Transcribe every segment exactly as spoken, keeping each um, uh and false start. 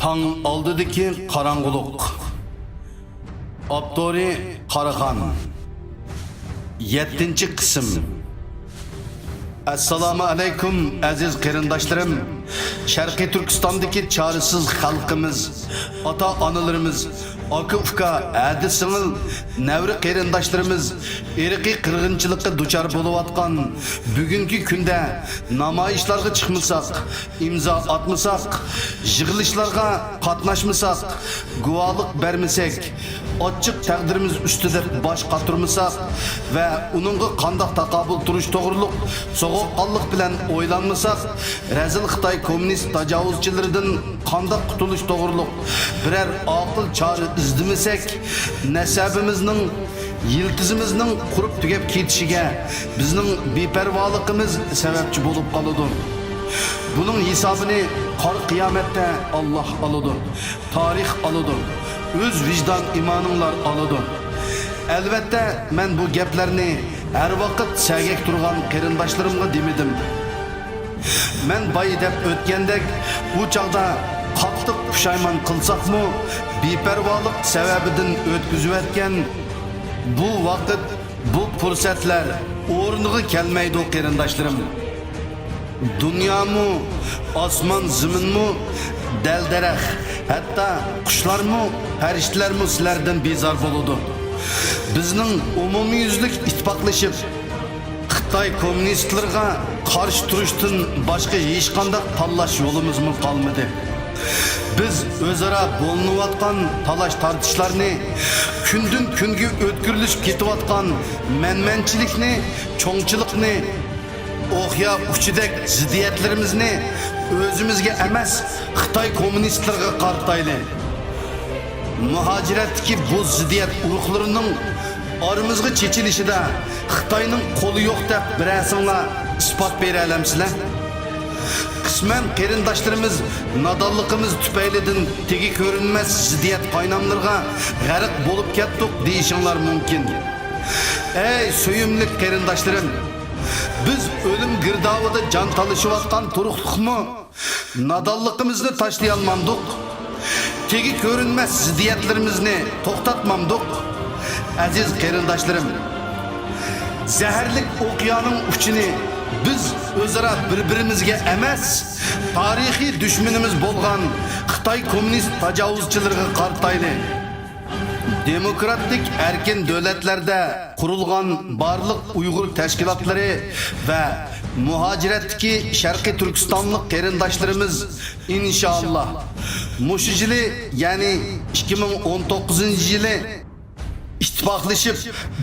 تاڭ ئالدىدىكى قاراڭغۇلۇق. ئاپتورى: قاراخان. يەتتىنچى قىسىم. ئەسسالامۇ ئەلەيكۇم، ئەزىز قېرىنداشلىرىم! شەرقىي تۈركىستاندىكى چارىسىز خەلقىمىز، ئاتا-ئانىلىرىمىز، ئاكا-ئۇكا، ھەدە-سىڭىل، نەۋرە قېرىنداشلىرىمىز ئىرقىي قىرغىنچىلىققا دۇچار بولۇۋاتقان بۈگۈنكى كۈندە نامايىشلارغا چىقمىساق، ئىمزا ئاتمىساق، يىغىلىشلارغا قاتناشمىساق، گۇۋاھلىق بەرمىسەك، ئاچچىق تەقدىرىمىز ئۈستىدە باش قاتۇرمىساق ۋە ئۇنىڭغا قانداق تاقابىل تۇرۇش توغرۇلۇق سوغۇققانلىق بىلەن ئويلانمىساق، رەزىل خىتاي كوممۇنىست تاجاۋۇزچىلىرىدىن قانداق قۇتۇلۇش توغرۇلۇق بىرەر ئاقىل چارە ئىزدىمىسەك، نەسەبىمىزنىڭ، يىلتىزىمىزنىڭ قۇرۇپ تۈگەپ كېتىشىگە بىزنىڭ بىپەرۋالىقىمىز سەۋەبچى بولۇپ قالىدۇ. بۇنىڭ ھېسابىنى قارا قىيامەتتە ئاللاھ ئالىدۇ، تارىخ ئالىدۇ، ئۆز ۋىجدان ئىمانىڭلار ئالىدۇ. ئەلۋەتتە، مەن بۇ گەپلەرنى ھەر ۋاقىت سەگەك تۇرغان قېرىنداشلىرىمغا دېمىدىم. مەن بايا دەپ ئۆتكەندەك، ئۇ چاغدا قاتتىق پۇشايمان قىلساقمۇ، بىپەرۋالىق سەۋەبىدىن ئۆتكۈزۈۋەتكەن بۇ ۋاقىت، بۇ پۇرسەتلەر ئورنىغا كەلمەيدۇ، قېرىنداشلىرىم. دۇنيامۇ، ئاسمان زېمىنمۇ، دەل-دەرەخ، ھەتتا قۇشلارمۇ، پەرىشتىلەرمۇ سىلەردىن بىزار بولىدۇ. بىزنىڭ ئومۇميۈزلۈك ئىتتىپاقلىشىپ، خىتاي كوممۇنىستلىرىغا قارشى تۇرۇشتىن باشقا ھېچقانداق تاللاش يولىمىزمۇ قالمىدى. بىز ئۆزئارا بولۇنۇۋاتقان تالاش-تارتىشلارنى، كۈندىن-كۈنگە ئۆتكۈرلىشىپ كېتىۋاتقان مەنمەنچىلىكنى، چوڭچىلىقنى، ئوقيا ئۇچىدەك زىددىيەتلىرىمىزنى ئۆزىمىزگە ئەمەس، خىتاي كوممۇنىستلىرىغا قارىتايلى. مۇھاجىرەتتىكى بۇ زىددىيەت ئۇرۇقلىرىنىڭ ئارىمىزغا چېچىلىشىدا خىتاينىڭ قولى يوق دەپ بىرەرسىڭلار ئىسپات بېرەلەمسىلەر؟ قىسمەن قېرىنداشلىرىمىز نادانلىقىمىز تۈپەيلىدىن تېگى كۆرۈنمەس زىددىيەت قايناملىرىغا غەرق بولۇپ كەتتۇق دېيىشىڭلار مۇمكىن. ئەي سۆيۈملۈك قېرىنداشلىرىم! بىز ئۆلۈم گىردابىدا جان تالىشىۋاتقان تۇرۇقلۇقمۇ نادانلىقىمىزنى تاشلىيالمامدۇق؟ تېگى كۆرۈنمەس زىددىيەتلىرىمىزنى توختاتمامدۇق؟ ئەزىز قېرىنداشلىرىم، زەھەرلىك ئوقيانىڭ ئۇچىنى بىز ئۆزئارا بىر-بىرىمىزگە ئەمەس، تارىخىي دۈشمىنىمىز بولغان خىتاي كوممۇنىست تاجاۋۇزچىلىرىغا قارىتايلى. دېموكراتىك ئەركىن دۆلەتلەردە قۇرۇلغان بارلىق ئۇيغۇر تەشكىلاتلىرى ۋە مۇھاجىرەتتىكى شەرقىي تۈركىستانلىق قېرىنداشلىرىمىز، ئىنشائاللا، مۇشۇ يىلى، يەنى ئىككى مىڭ ئون توققۇزىنچى يىلى ئىتتىپاقلىشىپ،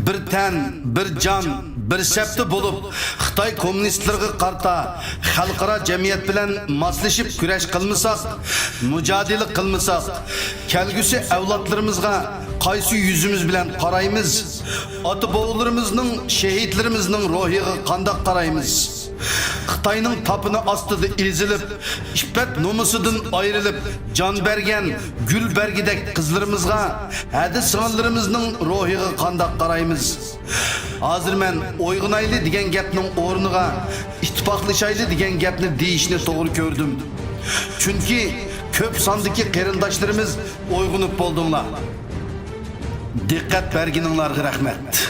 بىر تەن، بىر جان، بىر سەپتە بولۇپ، خىتاي كوممۇنىستلىرىغا قارىتا خەلقئارا جەمئىيەت بىلەن ماسلىشىپ كۈرەش قىلمىساق، مۇجادىلە قىلمىساق، كەلگۈسى ئەۋلادلىرىمىزغا قايسى يۈزىمىز بىلەن قارايمىز؟ ئاتا-بوۋىلىرىمىزنىڭ، شېھىتلىرىمىزنىڭ روھىغا قانداق قارايمىز؟ خىتاينىڭ تاپىنى ئاستىدا ئېزىلىپ، ئىپپەت-نومۇسىدىن ئايرىلىپ جان بەرگەن گۈل بەرگىدەك قىزلىرىمىزغا، ھەدە-سىڭىللىرىمىزنىڭ روھىغا قانداق قارايمىز؟ ھازىر مەن ئويغىنايلى دېگەن گەپنىڭ ئورنىغا ئىتتىپاقلىشايلى دېگەن گەپنى دېيىشنى توغرا كۆردۈم. چۈنكى كۆپ ساندىكى قېرىنداشلىرىمىز ئويغىنىپ بولدۇڭلار. دىققەت بەرگىنىڭلارغا رەھمەت.